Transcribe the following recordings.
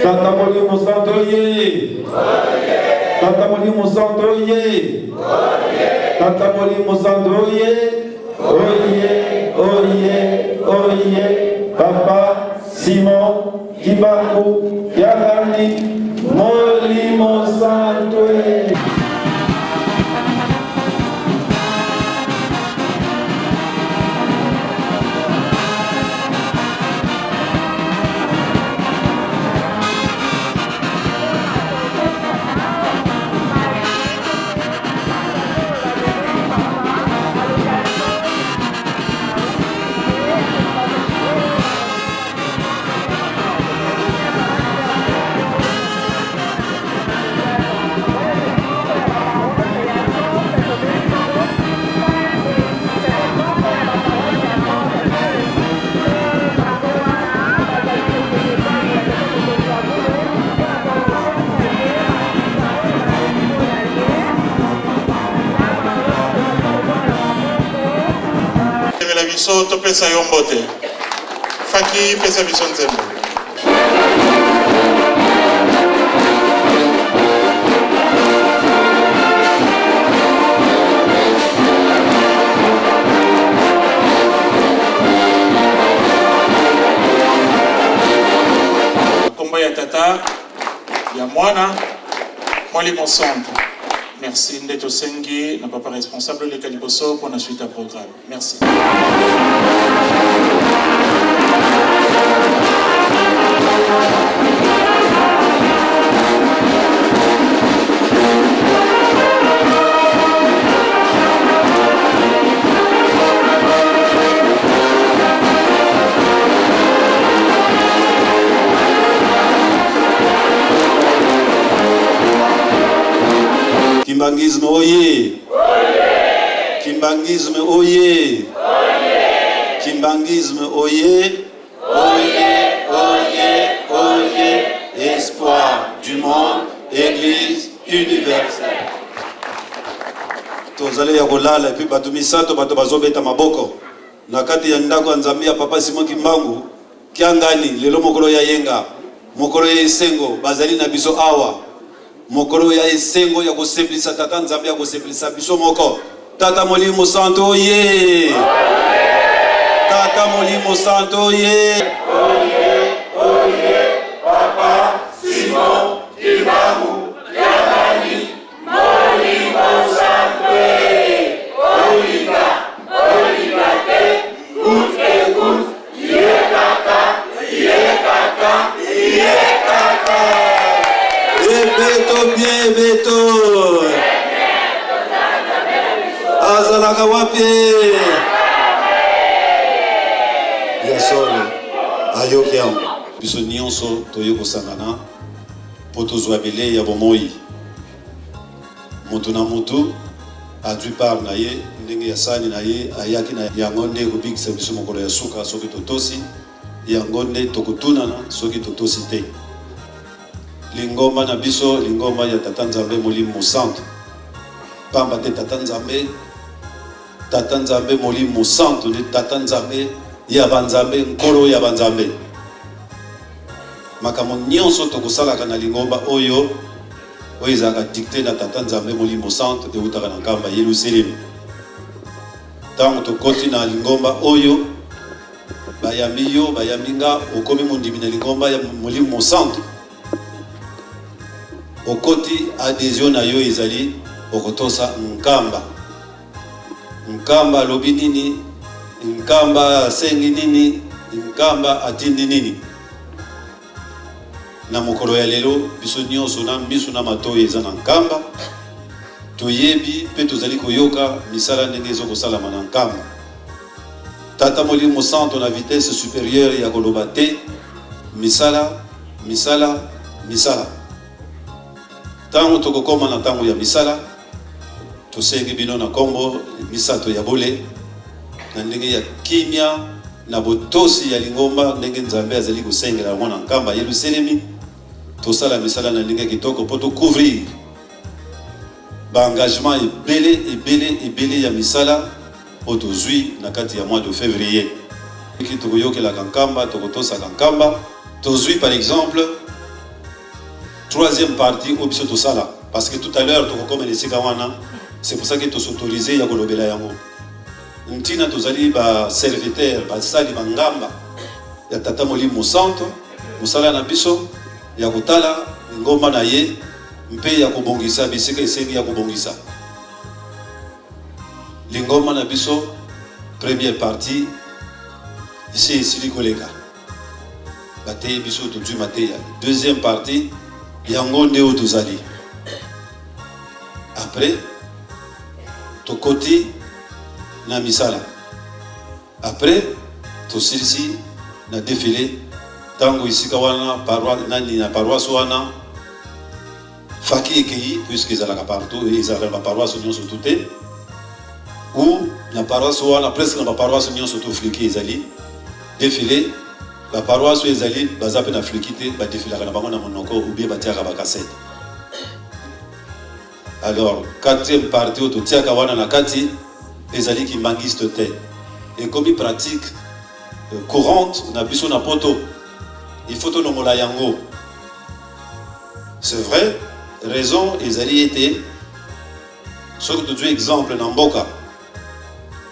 Tata Molimo Santo ye. Tata Molimo Santo ye. Tata Molimo Santo ye. Oye, oye, oye. Papa Simon Kimbangu Kiangani Molimo Santo ye. Temela biso topesa yo mbote. Faki pesa biso nzembo. Kombo ya tata ya mwana molimo santo. Merci nde tosengi na papa responsable oleka liboso mpo na suite ya programme. Merci. Kimbanguisme oye! Kimbanguisme oye! Kimbanguisme oye! Oye, oye, oye! Espoir du monde, Église universelle. Tozali ya kolala epuis bato misato bato bazobeta maboko na kati ya ndako ya Nzambe ya Papa Simon Kimbangu Kiangani. Lelo mokolo ya yenga, mokolo ya esengo, bazali na biso awa. Mokolo ya esengo ya kosepelisa Tata Nzambe, ya kosepelisa biso moko. Tata Molimo Santo oye! Tata Molimo Santo oye! Oye, oye, Papa Simon Kimbangu Kiangani, Molimo Santo e, olinga, olinga te, coûte que coûte, ye kaka, ye kaka, ye kaka. Ebeto bien ebeto. Azalaka wapi? Ya solo ayoki yango. Biso nyonso toye kosangana mpo tozwa bilei ya bomoi. Moto na moto azwi part na ye ndenge ya sani na ye ayaki na yango nde ekobikisa biso mokolo ya suka soki totosi yango nde tokotunana soki totosi te. Lingomba na biso lingomba ya Tata Nzambe Molimo Mosantu, pamba te Tata Nzambe Tata Nzambe Molimo Mosantu nde Tata Nzambe ya banzambe, Nkolo ya banzambe. Makambo nyonso tokosalaka na lingomba oyo oyo ezalaka dicte na Tata Nzambe Molimo Santu eutaka na Nkamba Yelusalemi. Ntango tokoti na lingomba oyo, bayambi yo, bayambi nga, okomi mondimi na lingomba ya Molimo Mosantu, okoti, adhesion na yo ezali okotosa Nkamba. Nkamba alobi nini? Nkamba asengi nini? Nkamba atindi nini? Na mokolo ya lelo, biso nyonso na miso na matoyi eza na Nkamba, toyebi mpe tozali koyoka misala ndenge ezo kosalama na Nkamba. Tata Molimo Santo na vitesse superieure ya koloba te, misala, misala, misala. Tango tokokoma na tango ya misala, tosengi bino na kombo misato ya bule, na ndenge ya kimia, na botosi ya lingomba ndenge Nzambe azali kosengela yango na Nkamba Yelusalemi, tosala misala na ndenge ya kitoko mpo to couvrir ba engagement ebele ebele ebele ya misala oyo tozwi na kati ya mois de février. Soki tokoyokelaka Nkamba, tokotosaka Nkamba. Tozwi par exemple. Troisième partie oyo biso tosala, parce que tout à l'heure tokokoma na esika wana, c'est pour ça que tosautorise ya kolobela yango. Ntina tozali ba serviteur, basali bangamba ya Tata Molimo Santo, mosala na biso ya kotala ngomba na ye mpe ya kobongisa bisika esengi ya kobongisa lingomba na biso. Première partie esi esili koleka, bateyi biso, tozwi mateya. Deuxième partie yango nde oyo tozali. Après tokoti na misala, après tosilisi na défilé. Ntango esika wana nani na paroisse wana faki ekei, puisque ezalaka partout, ezalaka na baparoisse nyonso tu te, ou na paroisse wana, presque na baparoisse nyonso tu fliki ezali défilé. Baparoisse oyo ezali baza mpe na fliki te, badefilaka na bango na monoko ou bien batiaka bacassette. Alors quatrième partie oyo totiaka wana na kati ezali kimbangiste te, ekomi pratique courante na biso na Poto. Il faut tolongola yango. C'est vrai, raison ezali ete soki tozwi exemple na mboka,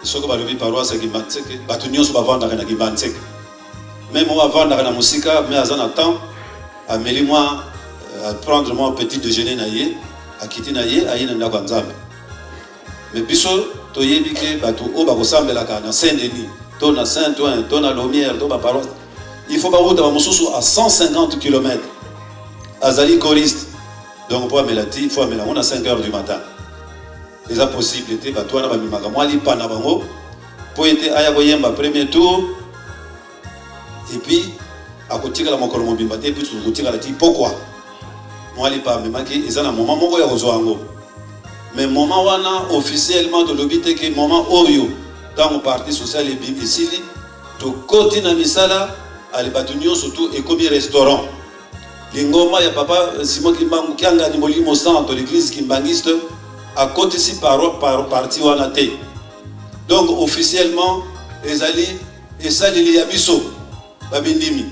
soki balobi paroisse ya Kimbanseke, bato nyonso bavandaka na Kimbanseke, même oyo avandaka na mosika, mais aza na temps, ameli mwa, aprendre mwa petit déjeuner na ye, akiti na ye, aye na ndako ya Nzambe. Mais biso toyebi ke bato oyo bakosambelaka na Saint Denis to na Saint Ouen to na Lomière to baparoisse, il faut bawuta bamosusu à 150 km. Azali choriste, donc mpo amela ti, faut amela yango na 5 heures du matin, eza possible te. Bato wana bamemaka mwa lipa na bango mpo ete aya koyemba premier tour, et puis akotikala mokolo mobimba te, puis tokotikala ti pokwa. Mwa lipa amemaki, eza na moment moko ya kozwa yango. Mais moment wana, officiellement tolobi te ke moment oyo, ntango partie sociale esili, tokoti na misala. Ale, bato nyonso tu, ekomi restaurant. Lingomba ya Papa Simon Kimbangu Kiangani Molimo Santo, l'église kimbangiste, akotisi par partie wana te. Donc officiellement ezali esaleli ya biso babindimi.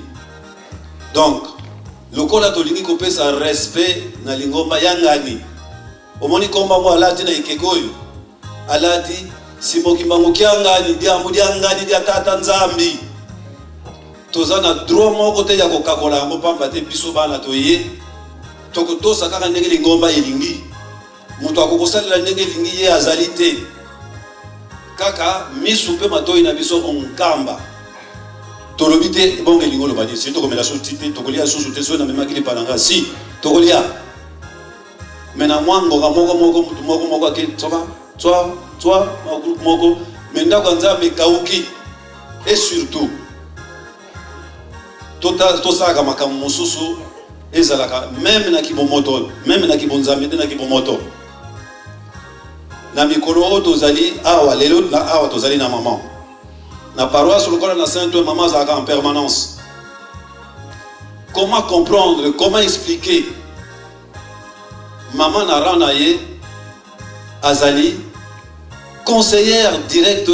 Donc lokola tolingi kopesa respect na lingomba ya ngani, omoni komba ngo alati na ekeko oyo alati Simon Kimbangu Kiangani, diambu dia ngani dia Tata Nzambi, toza na droit moko te ya kokakola yango, pamba te biso bana toye tokotosa kaka ndenge lingomba elingi. Moto akokosalela ndenge elingi ye azali te, kaka misu mpe matoi na biso onkamba. Tolobi te ebongo elingi oloba nini? Si tokomela susu te, tokolia susu te? Soki namemaki lipa na nga, si tokolia, mais na mwa ngonga moko moko, mutu moko moko ake tswa tswa tswa, mwa groupe moko, mais ndako ya Nzambe ekauki. Et surtout tosalaka makambo mosusu ezalaka même na kibomoto, même na kibonzambe te, na kibomoto. Na mikolo oyo tozali awa lelo, na awa tozali na mama na paroisse lokola na Saint Ouen, mama azalaka en permanence. Comment comprendre, comment expliquer mama na rang na ye azali conseillère directe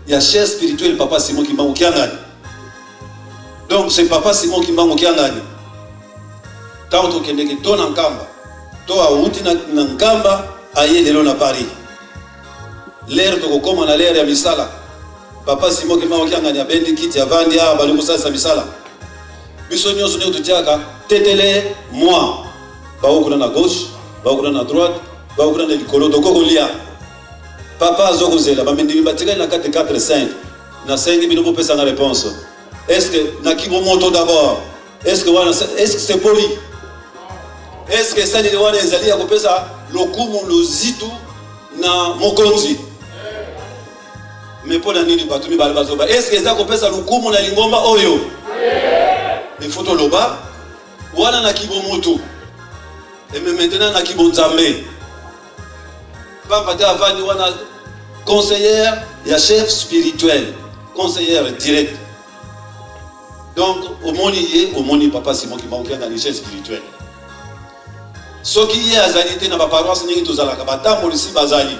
ya chef spirituel Papa Simon Kimbangu Kiangani? Donc c'est Papa Simon Kimbangu Kiangani. Ntango tokendeki to na Nkamba to awuti na Nkamba, aye lelo na Paris, l'heure tokokóma na l'heure ya misala, Papa Simon Kimbangu Kiangani abendi kiti, avandi awa, bali kosalisa misala. Biso nyonso ndenge totiaka tetele mwa baokuna na gauche, baokuna na droite, baokuna na likolo, tokokolia. Papa azokozela bamindimi batikali na 4 4 5. Nasengi bino bopesanga réponse. Est ce que na kibomoto d'abord, est ce que wana, est ce que c'est poli? Est ce que esaleli wana ezali ya kopesa lokumu lozitu na mokonzi? Mais mpo na nini bato mibale bazoba? Est ce que eza kopesa lokumu na lingomba oyo? Il faut toloba wana na kibomoto, eme maintenant na kibonzambe, pamba te avandi wana conseillère ya chef spirituel, conseillère direct. Donc omoni ye, omoni Papa Simon Kimbangu Kiangani, chef spirituel. Soki ye azali te na baparoisse, ndenge tozalaka, batambolisi bazali,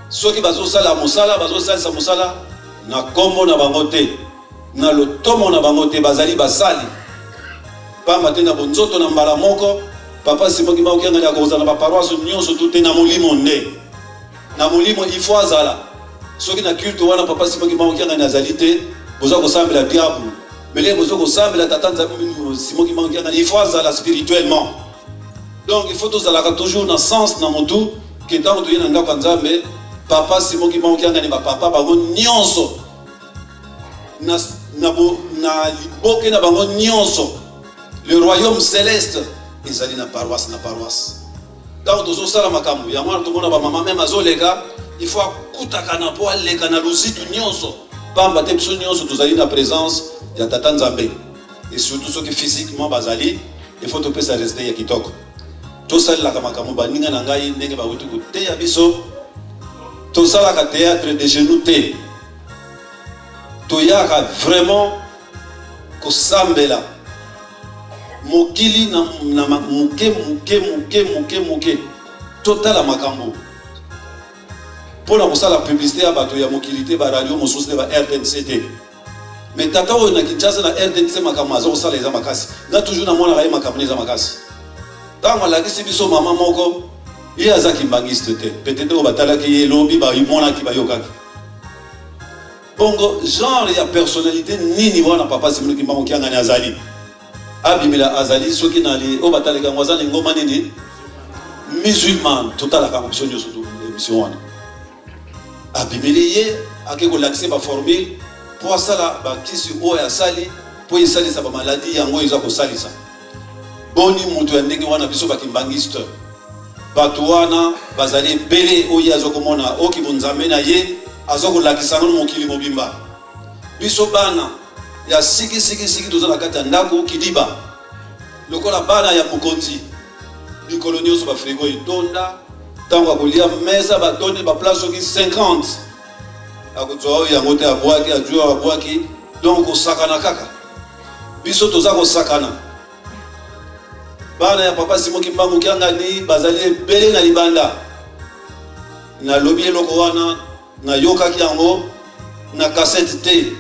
soki bazosala mosala, bazosalisa mosala na nkombo na bango te, na lotomo na bango te, bazali basali, pamba te na bonzoto na mbala moko. Papa Simon Kimbangu Kiangani akozala na baparoisse nyonso tu te, na molimo nde na molimo il faut azala. Soki na culte wana Papa Simon Kimbangu Kiangani azali te, boza kosambela diable. Mele boza kosambela tata Nzambe Simon Kimbangu Kiangani, il faut azala spirituellement. Donc il faut tozalaka toujours na sens na motu ke ntango toye na ndako ya Nzambe, Papa Simon Kimbangu Kiangani, bapapa bango nyonso na, na, bo, na liboke na bango nyonso, le royaume céleste ezali na paroisse na paroisse. Ntango tozosala makambo yango wana, tomona bamama meme azoleka, il faut akutaka na mpo aleka na luzitu nyonso, pamba te biso nyonso tozali na présence ya tata Nzambe. Et surtout soki physiquement bazali, il faut topesa respect ya kitoko. Tosalelaka makambo baninga na ngai ndenge bawuti koteya biso. Tosalaka théâtre de genou te, toyaka vraiment kosambela mokili na moke moke moke moke moke. Totala makambo mpona kosala publicité ya bato ya mokili te, baradio mosusu te, ba RTNC te. Mais tata oyo na Kinshasa na RTNC, makambo aza kosala eza makasi. Nga toujours namonaka ye, makambo eza makasi. Ntango alakisi biso mama moko, ye aza kimbangiste te, peut-être oyo batalaki ye elobi, bamonaki, bayokaki bongo genre ya personnalité nini wana. Papa Simon Kimbangu Kiangani azali abimela, azali soki na oyo batalaki yango, aza na ngoma nini, musulman. Totalaka yango biso nyonso, émission wana. Abimeli ye, ake kolakisa baformule mpo asala bakisi oyo asali mpo esalisa bamaladi yango eza kosalisa. Boni moto ya ndenge wana, biso bakimbangiste, bato wana bazali ebele oyo aza komona oki bonzambe na ye, aza kolakisa yango na mokili mobimba. Biso bana ya sikisikisiki toza na kati ya ndako kidiba lokola bana ya mokonzi. Mikolo nyonso bafrigo etonda, ntango akolia mesa batondi baplace soki 50, akozwa oyo yango te, abwaki, azwi oyo, abwaki. Donc kosakana kaka, biso toza kosakana. Bana ya Papa Simon Kimbangu Kiangani bazali ebele na libanda. Nalobi eloko wana, nayokaki yango na kasete te,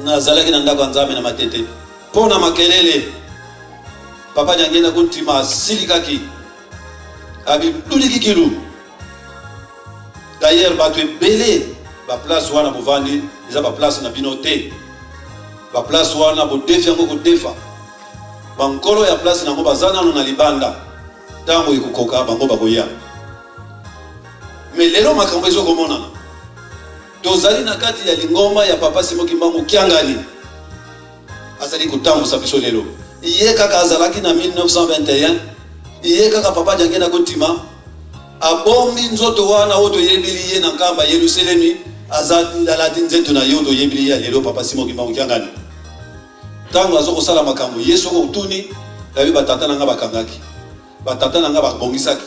nazalaki na ndako ya Nzambe na Matete. Mpo na makelele, Papa Diangienda Kuntima asilikaki, abiduliki kilu. D'ailleurs bato ebele, baplace wana bovandi eza baplace na bino te. Baplace wana bodefi yango kodefa, bankolo ya place nango baza nano na libanda. Ntango ekokoka, bango bakoya. Mais lelo makambo ezokomonana, tozali na kati ya lingomba ya Papa Simon Kimbangu Kiangani, azali kotambusa biso lelo. Ye kaka azalaki na 1921, ye kaka Papa Diangienda Kuntima abombi nzoto wana oyo toyebili ye na Nkamba Yelusalemi, alati nzeto na ye oyo toyebili ye ya lelo, Papa Simon Kimbangu Kiangani. Ntango aza kosala makambo, ye soki otuni yabi, batata na ngai bakangaki, batata na ngai babongisaki,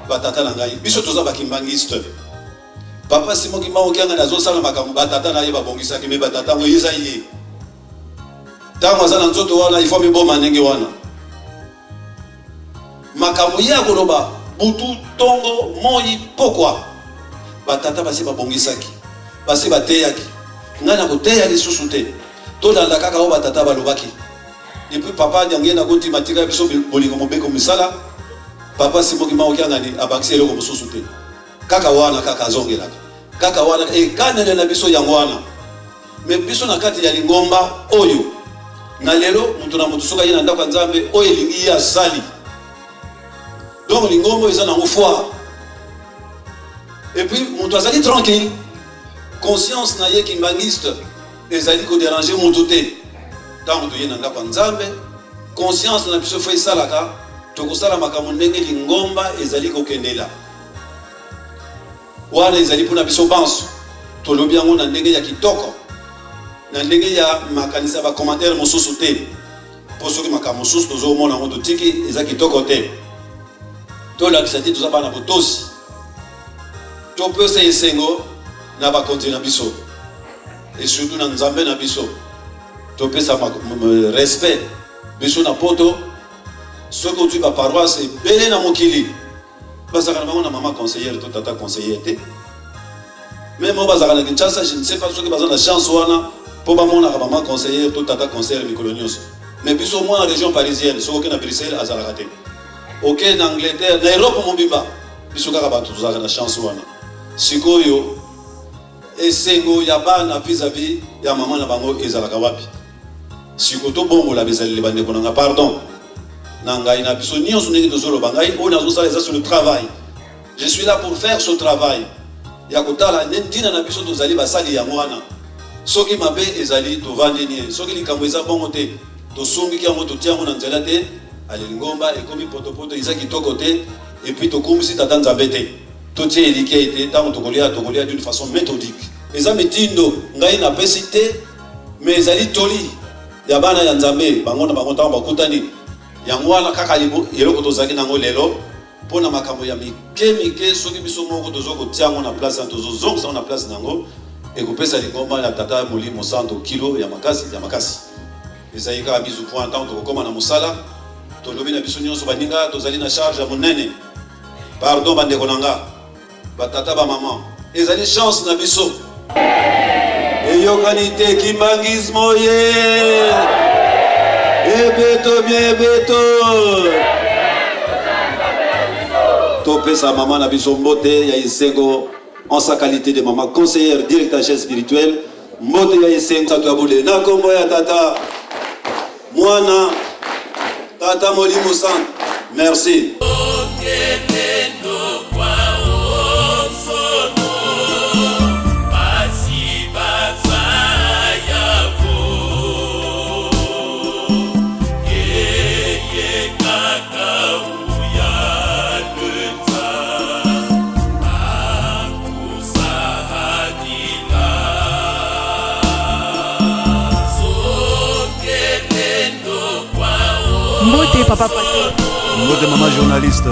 batata na ngai. Biso toza bakimbangiste. Papa Simon Kimbangu Kiangani azosala makambo batata na ye babongisaki, mais batata yango eza ye. Ntango aza na nzoto wana, ifo miboma ndenge wana. Makambo ye akoloba butu, ntongo, moi, pokwa, batata basi babongisaki, basi bateyaki. Ngai na koteya lisusu te, tolanda kaka oyo batata balobaki. Et puis Papa Diangienda Kuntima tika biso bolingo, mobeko, misala. Papa Simon Kimbangu Kiangani abakisi eloko mosusu te, kaka wana kaka azongelaka kaka wana ekanele na biso yango wana. Mais biso na kati ya lingomba oyo na lelo, moto na moto soki aye na ndako ya Nzambe, oyo elingi ye asali. Donc lingomba oyo eza nango foire. Et puis moto azali tranquille, conscience na ye kimbangiste ezali kodéranger moto te. Ntango toye na ndako ya Nzambe, conscience na biso faut esalaka, tokosala makambo ndenge lingomba ezali kokendela. Wana ezali mpona biso banso. Tolobi yango na ndenge ya kitoko, na ndenge ya makanisi ya bacommentaire mosusu te, mpo soki makambo mosusu tozomona yango, totiki, eza kitoko te. Tolakisa te toza bana botosi, topesa esengo na bakonzi na biso et surtout na Nzambe na biso. Topesa respect. Biso na Poto, soki ozwi baparoisse ebele na mokili, bazalaka na bango na mama conseillère to tata conseillère te. Même oyo bazalaka na Kinshasa, je ne sais pas soki baza na chance wana mpo bamonaka mama conseillère to tata conseillère mikolo nyonso. Mais biso mwa région parisienne, soki oke na Bruxelles, azalaka te. Oke na Angleterre, na Europe mobimba, biso kaka bato tozalaka na chance wana. Sikoyo esengo ya bana vis-à-vis ya mama na bango ezalaka wapi? Siko tobongola bizaleli, bandeko na nga, pardon na ngai na biso nyonso. Ndenge tozoloba, ngai oyo nazosala eza sur le travail. Je suis là pour faire ce travail ya kotala nde ntina na biso tozali basali yango wana. Soki mabe ezali, tovandi nie. Soki likambo eza bongo te, tosungiki yango, totia yango na nzela te. Ale, lingomba ekomi potopoto, eza kitoko te. Et puis tokumisi Tata Nzambe te. Totie elikya ete ntango tokolia, tokolia d'une façon méthodique. Eza mitindo ngai napesi te, mais ezali toli ya bana ya Nzambe bango na bango ntango bakutani. Yango wana kaka eloko tozalaki nango lelo mpo na makambo ya mike mike. Soki biso moko toza kotia yango na place na, tozozongisa yango na place na yango, ekopesa lingomba ya Tata Molimo Santo kilo ya makasi ya makasi. Ezali kaka mise au point. Ntango tokokóma na mosala, tolobi na biso nyonso, baninga, tozali na charge ya monene. Pardon, bandeko na nga, batata, bamama, ezali chance na biso. Eyokani te. Kimbanguisme ye ebeto biebeto. Topesa mama na biso mbote ya esengo en sa qualité de maman conseillère directrice spirituelle. Mbote ya esengo sato ya bule na nkombo ya Tata, Mwana, Tata Molimo Santo. Merci. Mbote, papa pasteur. Mbote, mama journaliste.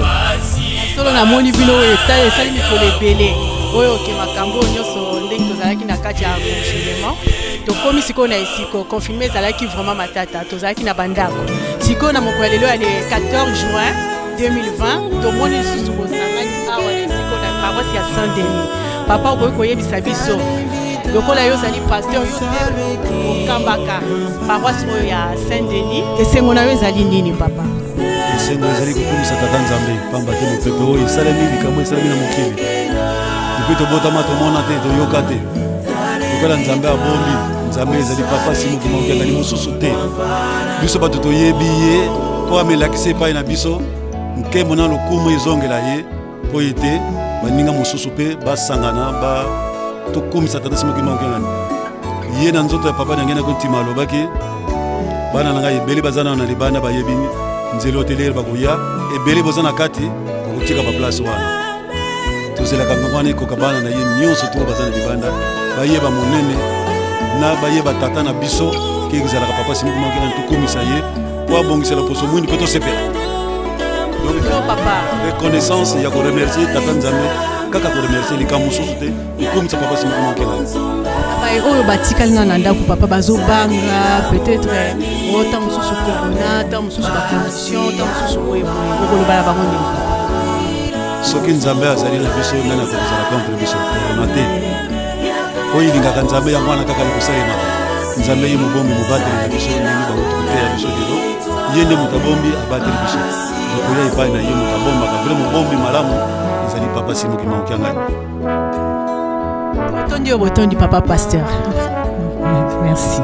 Solo namoni bino oyo etali esali mikolo ebele oyo oke makambo oyo nyonso, ndenge tozalaki na kati ya confinement. Tokomi sikoyo na esiko confinement ezalaki vraiment matata, tozalaki na bandako. Sikoyo na mokolo ya lelo ya le 14 juin 2020, tomoni lisusu bosangani awa na esiko na paroisse ya Saint Denis. Papa, okoki koyebisa biso, lokola yo ozali pasteur, yo nde okambaka paroisse oyo ya Saint Denis, esengo na yo ezali nini, papa? Esengo ezali kokumisa Tata Nzambe, pamba te mopepe oyo esalemi, likambo esalemi na mokili depuis tobotama tomona te, toyoka te. Lokola Nzambe abombi, Nzambe ezali papa Simon Kimbangu, azali mosusu te. Biso bato toyebi ye mpo amelakisi epai na biso. Nkembo na lokumu ezongela ye, mpo ete baninga mosusu mpe basangana ba tokumisa Tata Simon Kimbangu Kiangani. Ye na nzoto ya papa na ngai nakontima alobaki: "Bana na ngai ebele baza nano na libanda, bayebi nzela otelele, bakoya ebele. Boza na kati, bakotika baplace wana." Tozelaka ngongo wana ekoka, bana na ye nyonso to baza na libanda bayeba monene na bayeba tata na biso ke ezalaka papa Simon Kimbangu Kiangani. Tokumisa ye mpo abongisela poso mwindu mpe tosepela. Donc papa, reconnaissance ya koremercier Tata Nzambe, kaka koremercier, likambo mosusu te, kokumisa papa Simon Kimbangu Kiangani. Baye oyo batikali na ndako, papa, bazobanga peut-être o ntango mosusu corona, ntango mosusu bacondition, ntango mosusu boye boye, okoloba na bango nini? Soki Nzambe azali na biso, nani akokozala contre biso? Corona te. Oyo elingaka Nzambe, yango wana kaka ekosalemaka. Nzambe ye mobombi, mobateli na biso. Ndenge bauti koteya biso lelo, ye nde moto abombi, abateli biso. Tokoya epai na ye, moto abombaka vrai, mobombi malamu ezali papa Simon Kimbangu Kiangani. Botondi oyo, botondi, papa pasteur, merci.